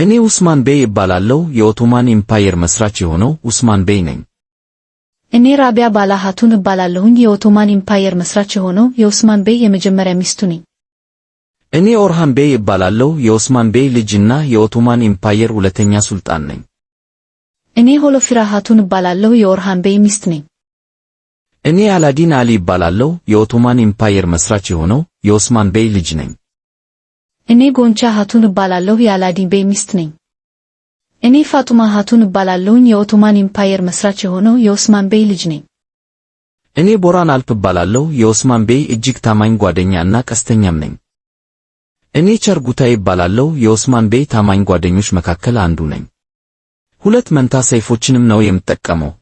እኔ ኡስማን ቤይ እባላለሁ። የኦቶማን ኢምፓየር መስራች የሆነው ኡስማን ቤይ ነኝ። እኔ ራቢያ ባላ ሀቱን እባላለሁኝ። የኦቶማን ኢምፓየር መስራች የሆነው የኡስማን ቤይ የመጀመሪያ ሚስቱ ነኝ። እኔ ኦርሃን ቤይ እባላለሁ። የኦስማን ቤይ ልጅ እና የኦቶማን ኢምፓየር ሁለተኛ ሱልጣን ነኝ። እኔ ሆሎፊራ ሀቱን እባላለሁ። የኦርሃን ቤይ ሚስት ነኝ። እኔ አላዲን አሊ እባላለሁ። የኦቶማን ኢምፓየር መስራች የሆነው የኦስማን ቤይ ልጅ ነኝ። እኔ ጎንቻ ሀቱን እባላለሁ። የአላዲን ቤይ ሚስት ነኝ። እኔ ፋጡማ ሀቱን እባላለሁኝ። የኦቶማን ኢምፓየር መስራች የሆነው የኦስማን ቤይ ልጅ ነኝ። እኔ ቦራን አልፕ እባላለሁ። የኦስማን ቤይ እጅግ ታማኝ ጓደኛ እና ቀስተኛም ነኝ። እኔ ቸርጉታይ እባላለሁ። የኦስማን ቤይ ታማኝ ጓደኞች መካከል አንዱ ነኝ። ሁለት መንታ ሰይፎችንም ነው የምጠቀመው።